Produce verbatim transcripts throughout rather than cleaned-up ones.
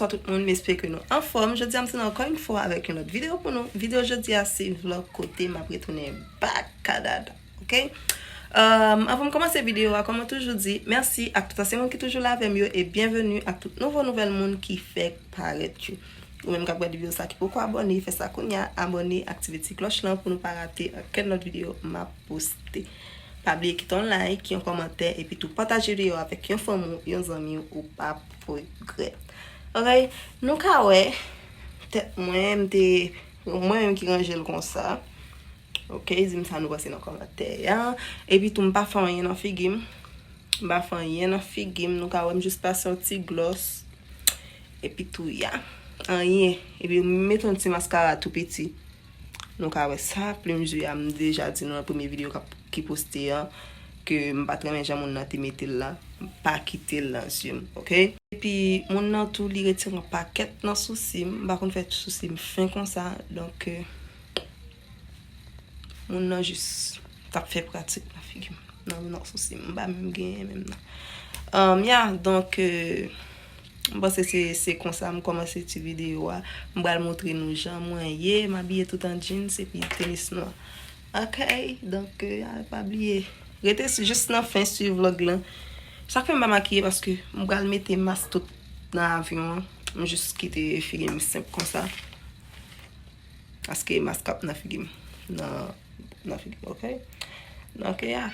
Tout moun, m espere ke nou anfòm. Jodi a, m tounen ankò yon fwa avèk yon lòt videyo pou nou. Videyo jodi a, se vlog kote m ap retounen back kadad. Ok? Um, anvan m kòmanse videyo a, kòm mwen toujou di, mèsi ak tout ansyen moun ki toujou la avè m yo e byenveni ak tout nouvo nouvèl moun ki fèk parèt yo. Ou menm k ap gade videyo sa ki poko abòne, fè sa kounye a, abòne, aktive ti klòch lan pou nou pa rate okenn lòt videyo m ap poste. Pa bliye kite yon like, yon kòmantè, epi tou pataje videyo avèk yon fanmi w, yon zanmi w, ou p ap regrèt. Ok, nou ka wè, tèt mwen, m te, mwen menm ki ranje l konsa. Ok, di m sa nou panse nan kòmantè a. Epi tou, m pa fè anyen nan figi m. M pa fè anyen nan figi m. Nou ka wè m jis pase yon ti glòs. Epi tou, ya. Anyen. Epi m mete yon ti maskara tou piti. Nou ka wè sa, plim zye a, m deja di nou nan premye videyo k ap, ki poste an, ke m pa t renmen jan moun nan te mete l la, m pa kite l nan zye m, ok? Epi, moun nan tou, li retire yon pakèt nan sousi m, m pa konn fè sousi m fen konsa, donk, euh, moun nan jis t ap fè pratik nan figi m. Nan, nan sousi m, m pa menm genyen menm nan. Um, ya, donk, euh, m panse se, se konsa m kòmanse ti videyo a. M pral montre nou jan mwen ye, m abiye tout an jeans epi tenis nwa. Ok, donk, euh, pa bliye. Rete s-, jis nan fen, swiv vlog lan. Sa k fè m pa makiye, paske m pral mete mask tout nan avyon an. M jis kite figi m senp konsa. Paske mask ap nan figi m. Nan, nan figi m, ok? Donk, ya.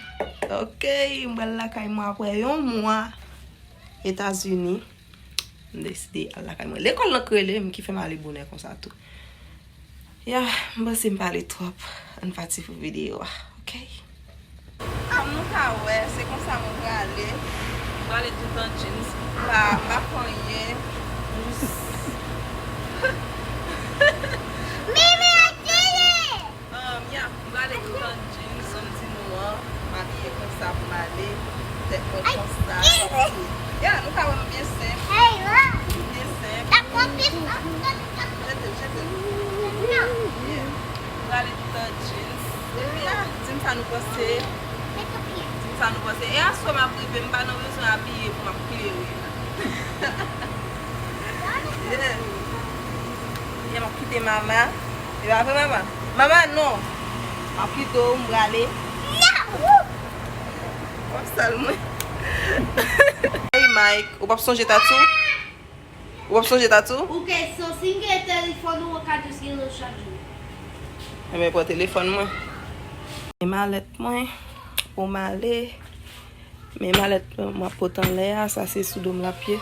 Ok, m pral lakay mwen apre yon mwa Etazini. M deside al lakay mwen. Lekòl lan k rele m ki fè m ale bonè konsa tou. Ya, m panse m pale twòp. Ann pati pou videyo a, ok? Kòm nou ka wè, se konsa mwen prale. Mwen prale tout an jeans. M pa, m pa fè anyen. Mimi, atire! Um, ya, mwen prale tout an jeans, yon ti nwa. M abiye konsa pou m ale. Tèt mwen konsa. Ya, nou ka wè m byen senp. Byen senp. Jete, jete. Yeah. Prale tout an jeans. Epi, ah, di m sa nou panse. Di m sa nou panse. E aswè m ap rive, m pa nan bezwen abiye pou m ap klere. Yeah. Yeah, m ap kite mama. E pa vre, mama? Mama, non. M ap kite w, m prale. W ap sal mwen. Hey, Mike, ou p ap sonje tatou? Ou p ap sonje tatou? Ou kesyon, si m gen telefòn ou, ou ka jis gen lòt chak jou. Ebyen, pran telefòn mwen. Men malèt mwen, pou m ale. Men malèt mwen, m ap pote anlè a, sa se sou do m l ap ye.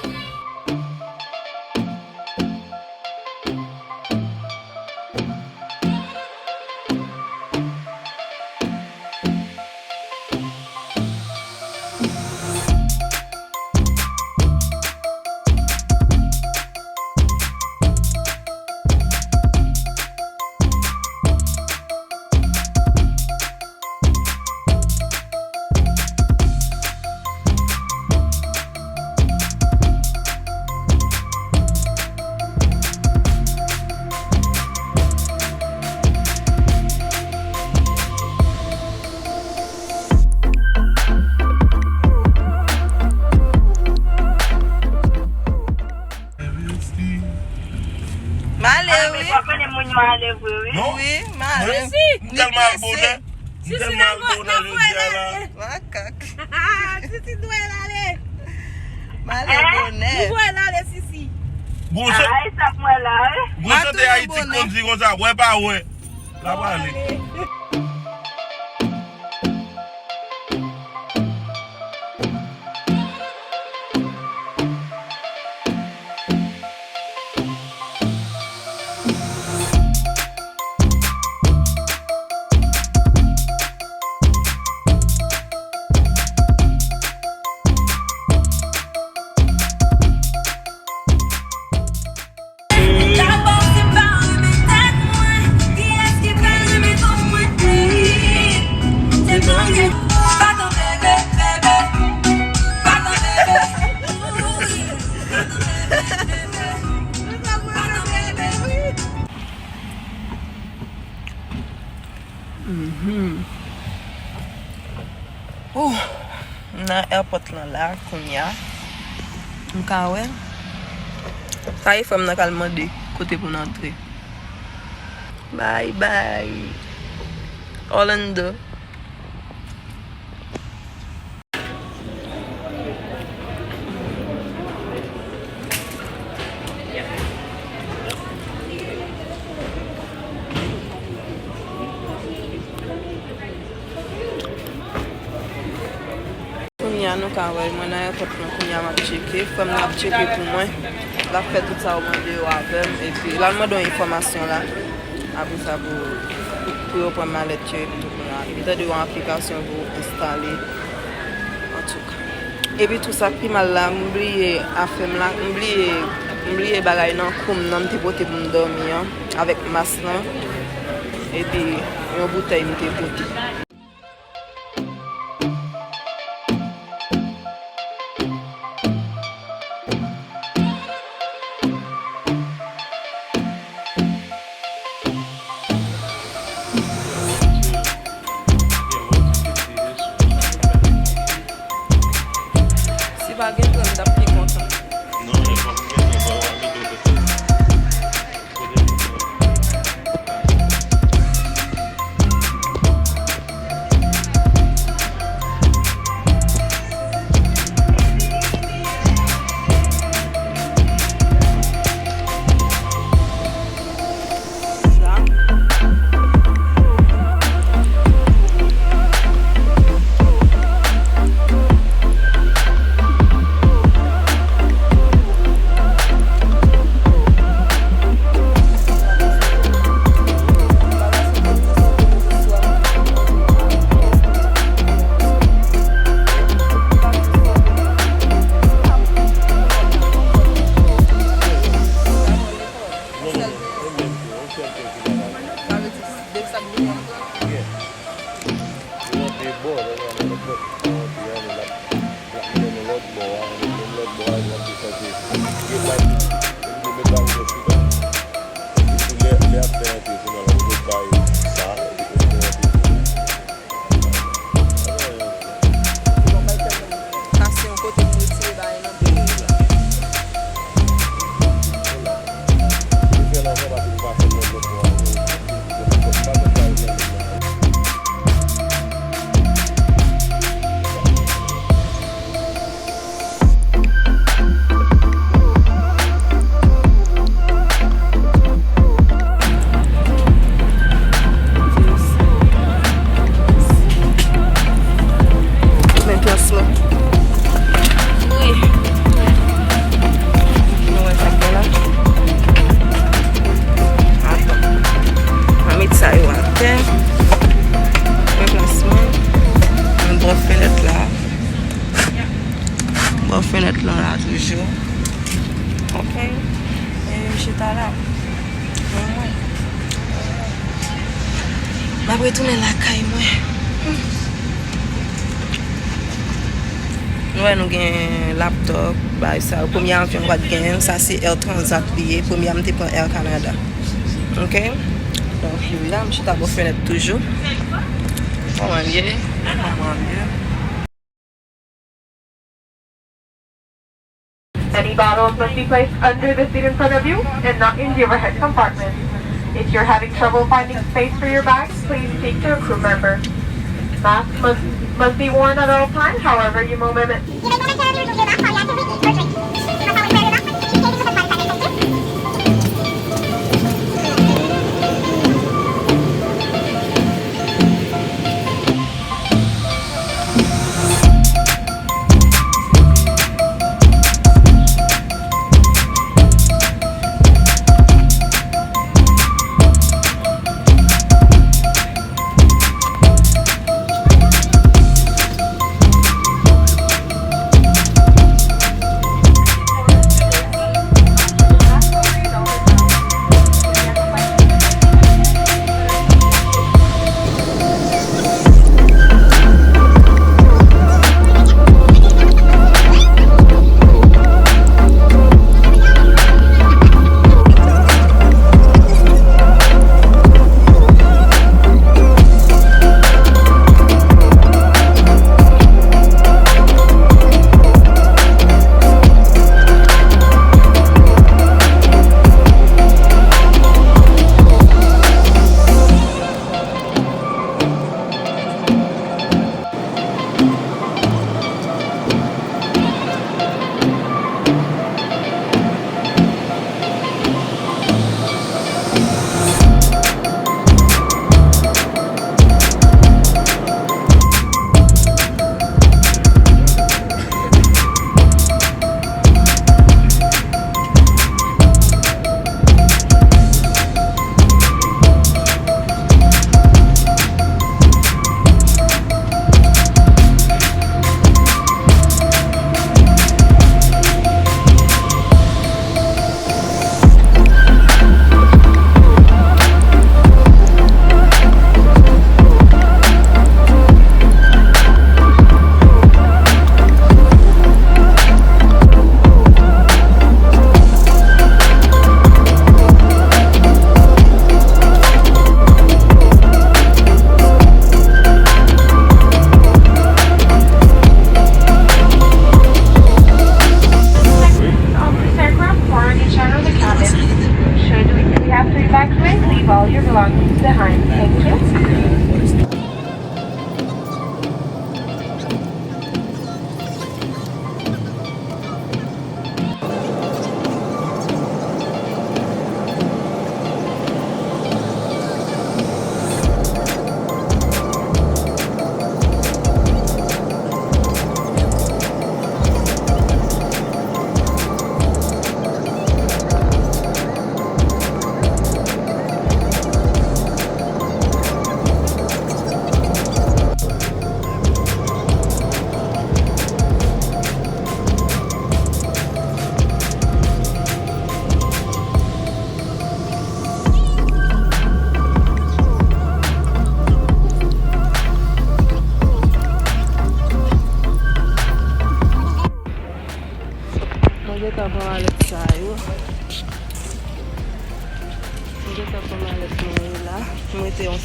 M ale, wi. Mwen konnen moun yo ale vre, wi. Non? Wi, m ale. Mwen, m tèlman al bonè. M tèlman al bonè jodi a la. Makak. Sisi dwe l ale. M ale bonè. Nou voye l ale, Sisi. Gwo chante, gwo chante Ayiti k kondi konsa, wè pa wè. L ap ale. Mhm. Ouh, m nan airport lan la, kounye a. M ka wè. Ay, frè m nan k al mande kote pou n antre. Bye bye. Orlando. Kounye a nou ka wè l, mwen nan èpòt lan kounye a, m ap tcheke. Frè m nan ap tcheke pou mwen. L ap fè tout sa yo mande yo avè m. Epi l al mande yon enfòmasyon la. Apre sa, pou, pou, pou yo pran malèt yo epi tout bagay. Epi tande yon aplikasyon pou enstale. Antouka. Epi tou sa k pi mal la, m bliye afè m la, m bliye, m bliye bagay nan kou m nan m te pote pou m dòmi an, avèk mas lan. Epi yon boutèy m te pote. Si pa gen tren, m t ap pi kontan. Sa vle di, de sak dlo an pran? Li nan de bò, lè l nan lòt bò, l ap, l ap mennen nou lòt bò a, li menm lòt bò a, li ap desantre. Gen pa li, li met pa li nan sida. Epi lè, lè ap fè antre, kounye a la, nou bay sa, epi nou fè antre. Sa se yon kote pou retire bagay nan. Men plas lan. Wi. Nou wè sa k gen la. Atann. Mwen met sa yo atè. Men plas mwen. Mwen bò fenèt la. Bò fenèt lan la toujou. Ok. E m chita la. Mwen, mwen. M ap retounen lakay mwen. Nou wè nou gen laptop, bagay sa yo. Premye avyon nou pa t genyen l, sa se Air Transat li ye. Premye a m te pran Air Canada. Ok? Donk, la, m chita bò fenèt toujou. Kòman l ye? Kòman l ye? Any bottles must be placed under the seat in front of you and not in the overhead compartment. If you're having trouble finding space for your bags, please speak to a crew member. Masks must, must be worn at all times, however, you may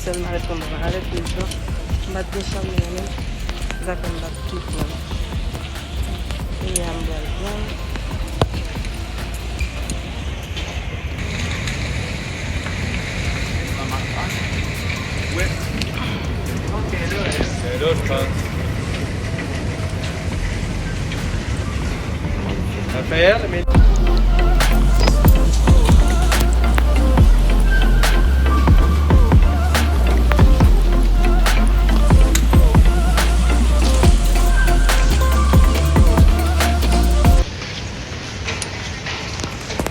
Sèl malèt mwen, malèt rouj lan. M pa t gen chanm nan menm. Zafè m pa t tou pran. Kounye a m pral pran.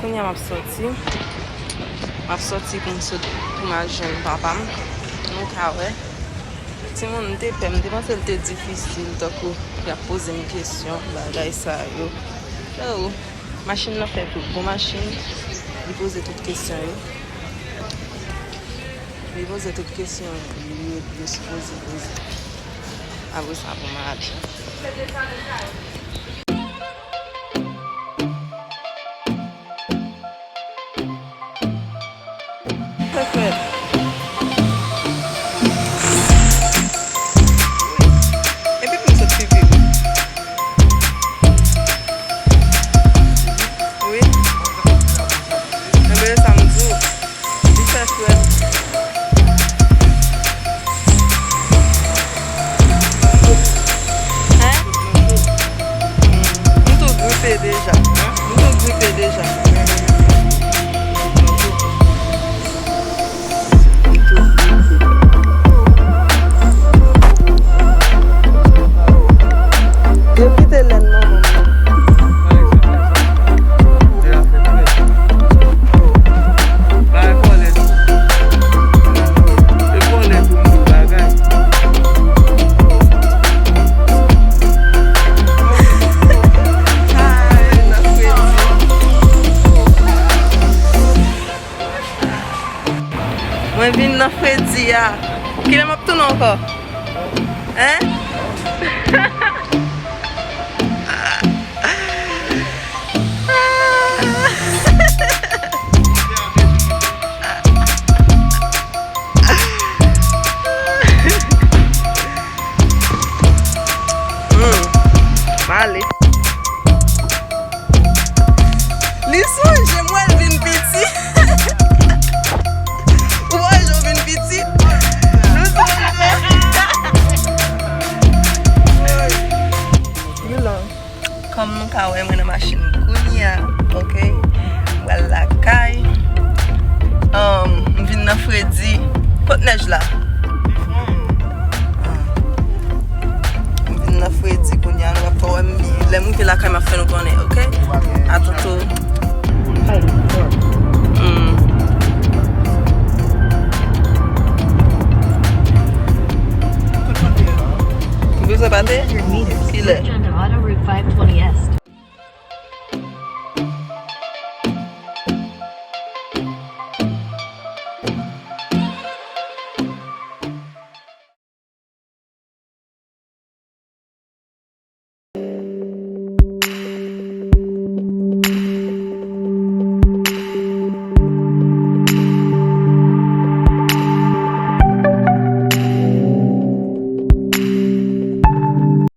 Kounye a m ap sòti. M ap sòti pou m sot, pou m al jwenn papa m. Nou ka wè. Timoun, m te pè, m te panse l te difisil, tankou y ap poze m kesyon, bagay sa yo. Oh, machin nan fè tout bon machin, li poze tout kesyon yo. Li poze tout kesyon yo, yo sipoze poze. Apre sa, pou m ale. Sa fèt. Epi pou m sot pipi. Wi. Enben, sa m di w. Li fè frèt. Hein? M tou gripe deja. M tou gripe deja. M tou gripe. Yo kite lèn nan, manman. Mwen vin nan fredi a. Kilè m ap tounen ankò? Hein? Hmm. M ale. Li sonje m wè l vin piti. Ou wè jan w vin piti? Nou sonje. Kòm nou ka wè, mwen nan machin kounye a, ok? M pral lakay. Um, m vin nan fredi. Kot nèj la? Ah. M vin nan fredi kounye a, nou ap fè wè m lè m rive lakay m ap fè nou konnen, ok? A tantò. Hmm. Ou bezwen pate? Kilè? Turn to Auto Route five twenty S.